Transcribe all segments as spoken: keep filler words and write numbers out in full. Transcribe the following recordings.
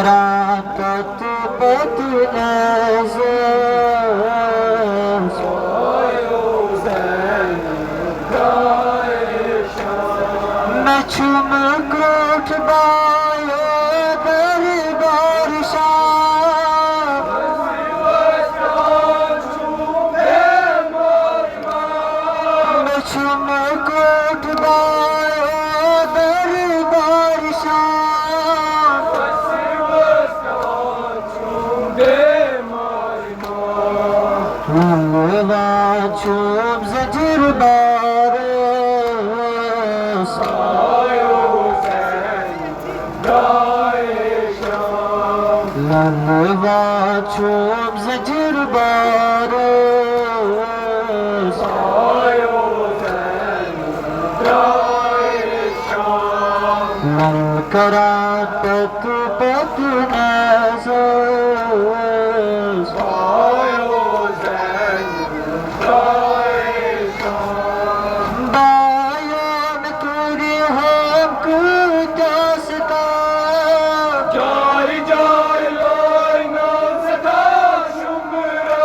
پتہٕ پتہٕ نظر۔ مےٚ چھُم کرٛوٹھ بایو دربار شاہ۔ مےٚ چھُم کرٛوٹھ بایو دربار شاہ۔ لَلہٕ وان چھُم زنجیٖر بارس۔ لَلہٕ وان چھُم زنجیٖر بارس۔ لَلہٕ کران پتہٕ پتہٕ نظر۔ بایَن کٔرۍ ہم کۭتیٛاہ ستم۔ جایہِ جایہِ لٲنَم سٮ۪ٹھاہ شُمرٕ۔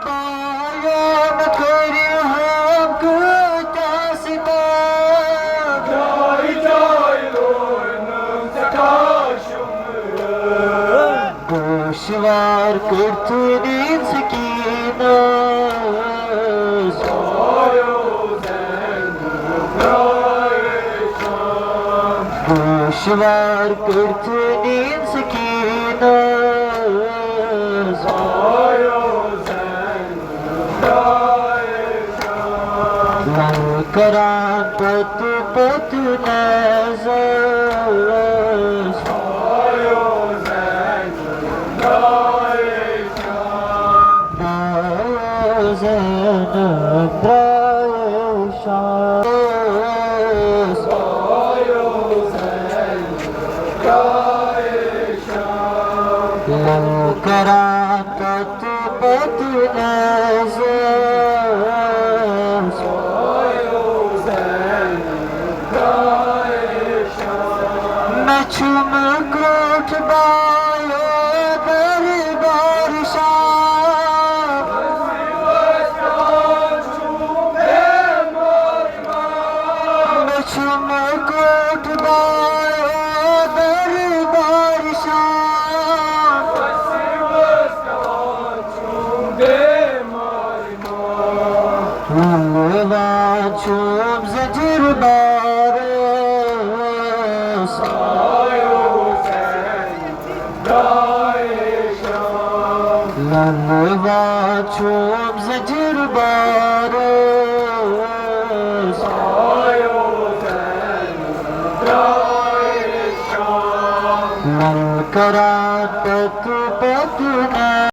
بایَن کٔرۍ ہم کۭتیٛاہ ستم۔ جایہِ جایہِ لٲنَم سٮ۪ٹھاہ شُمرٕ۔ دُشوار کٔرتھٕ نیٖن سکیٖنس۔ دُشوار کٔرتھٕ نیٖن سکیٖنس۔ لَلہٕ کران پتہٕ پتہٕ نظر۔ بایو زینب درٛایے شام۔ لَلہٕ کران پتہٕ پتہٕ نظر۔ مےٚ چھُم کرٛوٹھ بایو دربار شاہ۔ مےٚ چھُم کرٛوٹھ بایو دربار شاہ۔ لَلہٕ وان چھُم زنجیٖر بارس۔ لَلہٕ وان چھُم زنجیٖر بارس۔ لَلہٕ کران پتہٕ پتہٕ نظر۔